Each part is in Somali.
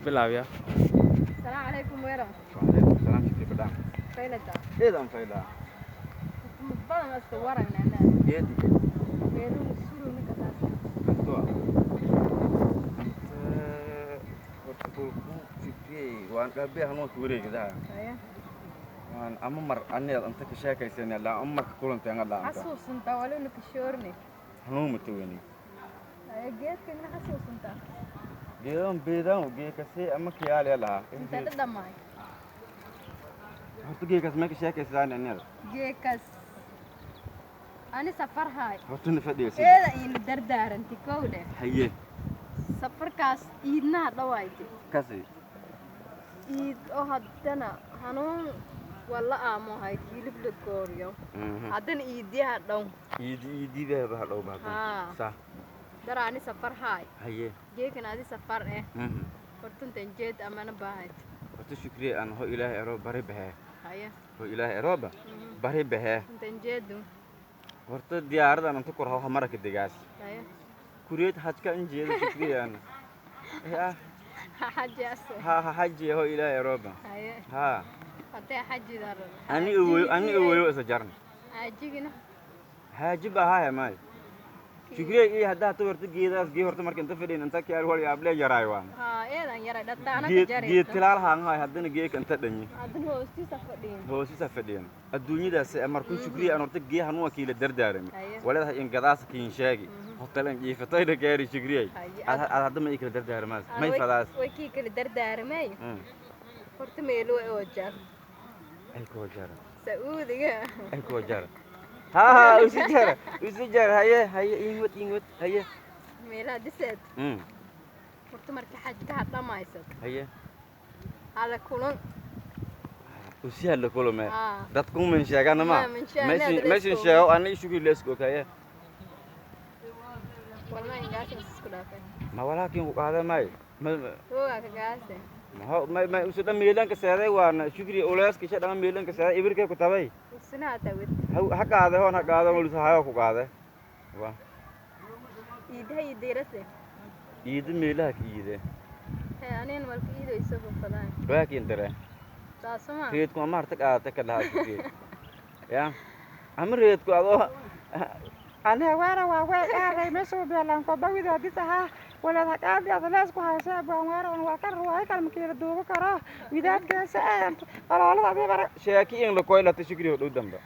Bilaabya. Asalaamu calaykum, weerow. Wacalaykum salaam, Shukri badhaan. Faylata. Eedaan faylaa. Badan iska waragnana. Eedi. Meeluna surugna kasaas. Antoa anta horta kolku Shukriyey waan dhabe hanuunka wareegdaa. Haya. Waan ama mar aneed anta ka sheekaysana laa ama marka kulantay anga dhaanta. Xasuusantaa waluna kashoorne. Hanuun mataweni. Haya, geedkana xasuusantaa. Geedan beedaan geekasee ama kiyaaliya lahaa. Inta dhadhamaay. Horta geekas may ka sheekaysaan aneed? Geekas ani safar haay. Horta na fadhiyaysa. Eeda iina dardaaranti kowdhe. Haye. Safarkaas iidnaha dhawaayte. Kasi. Iid oo haddana hanuun walla aamo hayd hilib la gooriyo. Haddana iidiyaha dhow. Iidi iidi baa baa dhow baa. Haa. Sa. Dara ani safar haay. Haye. Geekan adi safar eh. Hortuntan jeed amana baahayt. Horta Shukriye aan ho Ilaahay eroo bari bahee. Haya. Ho Ilaahay erooba bari bahee. Intan jeedu. Horta diyaaradan inta kor hawa maraka degaas. Haya. Kureed hajka in jeedo, Shukriye aan ya. Xajaase. Ha ha, haji ho Ilaahay erooba. Haya. Ha. Haddee xajidar. Ani owoyo, ani owoyo isa jarn. Xaajigina. Haaji baa haya maay Shukriye iyo haddaa ta horta geedaas gee horta marka inta fadhiin inta kiyaal wal yaable yaraay waan. Haa, eedan yaray dhataana ka geed jaray. Geed tilaal haan hay haddana geeka inta dhanyi. Haddana hoostiisa fadhiin. Hoosisa fadhiyan adduunyadaas markuu Shukriye aan horta gee hanuun kiila dardaarami. Haye. Waleedahay in gadaas kiin sheegi hotelan jiifatayna gaari, Shukriye. Haye. Ad hadda ma ii kala dardaarmaas may fadaas? Way kii kala dardaaramay. Horta meelo oo jar. Ay koo jara. Sacuudiga. Ay koo jara, ha ha, usi jara, usi jara. Haye haye, ingwad ingwad, haye. Meelaha diseed. Horta marka xajka ha dhamaysad. Haye. Hada kulan. Usi hadla kulame. Aa. Dadku min sheegana ma. Ma, min sheegana, maysin dad maysin isku sheego ani Shukri leesku haye. Walma ingaashan isku dhaafay. Ma walaakin ku qaada may ma. Hoogaa ka gaase. Ma ma ma usu dhan meelanka seeday waana Shukri uleyska isha dhan meelanka seeday ibirkay ku tabay. Usina hataa wed. Ha qaade hoon ha qaade walisa hayo ku qaade wa. Iidaha iyo deerase. Iida meelaha ka iide. Hee, anina walka iido isoo fadaan. Waakin dare. Taasuma. Reedku ama harta qaadata ka dhahaa Shukri ya ama reedku adoo Aniga weera waa way aaday meesha beelaan ko bawida hadis ahaa walaad haqaadi adalees ku haysa abwaan weera on waa ka ruwaay kala makiila duubo karo widaadkeesa ee oloolada adii bara. Sheeki in la koylata, Shukri, dhow damba.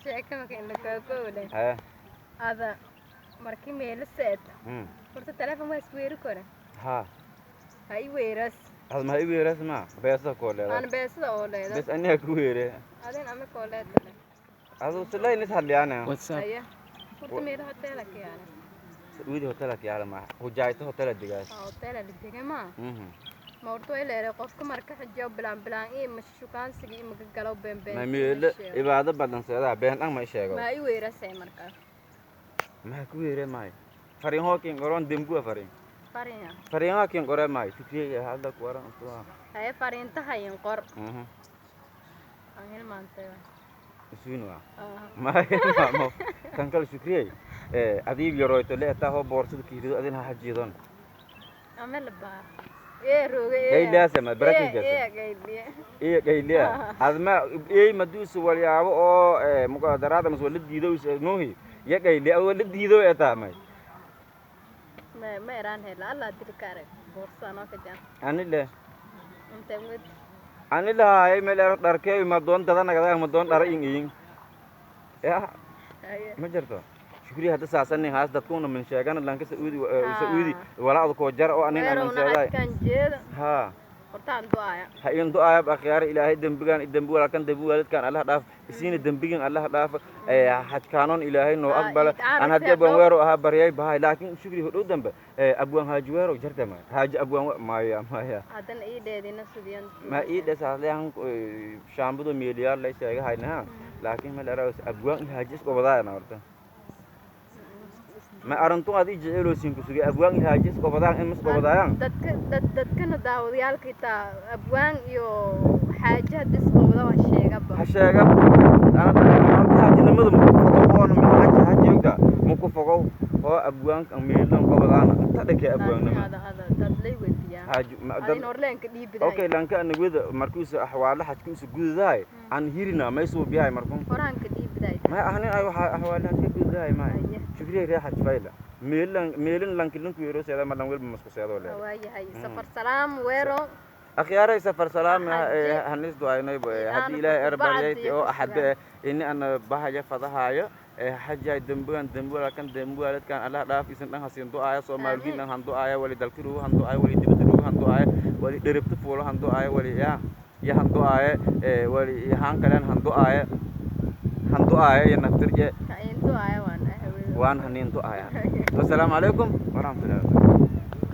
Sheeka marka in la kookowle. Haya. Ada markii meelo seed. Horta telefoon waa isweeri kore. Ha. Ha i weeras. Ad ma i weeras ma beesa koo leeda. Aan beesada oo leeda. Bes aniga ku weere. Adin ama koo leedale. Adu silay nis hadliyaana. WhatsApp. Haya. Horta meelo hoteela ka yaala. Sacuudi hotela ka yaala ma hujaayto hotela degaas. Haa, hoteela la degay maa. Ma horta way leedahay qofka marka xijaab bilaan bilaan iyo mashukaansiga iyo magagalow been been. Ma meelo ibaado badan seedaa been dhan ma sheego. Ma i weerasay markaa? Ma ku weere maay fariin hookin qoron dembuwa fariin. Fariina. Fariin hookin qore maay Shukriye hadda ku waran intuu. Haye, fariinta hayin qor. Aan hilmaantay. Isuin waa. Ah. Maay maamo kan kale, Shukriye, ee adiib yaroyto leetaa hoo boorsada kiirido adin ha hajiidon. Ama la baa. Ee rooga ee. Gayliyaase ma baraki jirta? Ee gayliye. Iyo gayliya adma ey maduusu walyaabo oo muqaadaraada mas wala diido is nuhi ya gayliya wala diido ee taamay. Ma eraan hela alla diri kaare boorsa anoo ka jaan. Ani le. Intee mid. Ani lahaay meel ero dharkee ma doon dada nagada ma doon dhara in iin ya. Haye. Ma jirto, Shukri, hadda saasanin haas dadkuna min sheegana lanka Sacuudi Sacuudi walaacda koo jar oo anin anan Weerowna seeday. Xajkan jeeda. Ha. Hortaan du'aaya. Ha in du'aayab akhyaar Ilaahay dembigaan dembi walaalkan dembi waalidkan Allah dhaaf isiina dembigan Allah dhaaf xajkaanon Ilaahay noo Ah, aqbala. iid caraf Aan haddii ee abwaan dhow. weero ahaa baryay bahay laakiin Shukri hodhow dambe abwaan haaji weero jartama haaji abwaan maya maya. Haddana ii dheedina sugiyan. Ma ii dhesaadlehan shaambado meeliyaal lay sheegahaynaha laakiin ma dheeraws abwaan iyo haaji isqobadaayana horta ma arintun ad ii jeceeloosin ku sugay abwaan iyo haaji isqobadaan in masqobadaayaan. Dadka dad dadkana daawadayaalka itaa abwaan iyo xaaje hadda isqowda waa sheegaba. Ha sheega ana horta haajinimadu maku fogow oona ma haji haji ogta maku fogow oo abwaanka meelan qobadaana inta dhakee Laakiin abwaannimo. ada ada dad lay weydiiyaan. Haaj adin horleenka dhiibidaay. Okay, lanka anagwada markuusa axwaala xajkuusa gududahay aan hirina may suubiyahay markun. Horaanka dhiibidaay. May ahnin ay waxa axwaala xajka gududahay may. Haye. Shukriya ree xaj fayla meelan meelin lanki linku yero seeda ma lan welba masku seedo leedahay. Waayahay, safar salaam weero. Akhyaaray, safar salaam. Xaje. Hanis ducaynay Aanu haddii Ilaahay erbaryay bacdi oo ku axade ini ana bahaya fadahaayo xajay dembugan dembuwalkan dembuwaladkan Allah dhaaf isin dhan hasiin du'aaya Soomaaligiin dhan han du'aaya, wali dalkirugu han du'aaya, wali dibadrugu han du'aaya, wali dheribta fuulo han du'aaya, wali ya ya han du'aaya, wali haan kalen han du'aaya, han du'aaya iyo naftirje. Kaintu aya waan ahawada. Waan haniin du'aaya. Wasalaamu calaykum waraxmatullahi wabarakatu.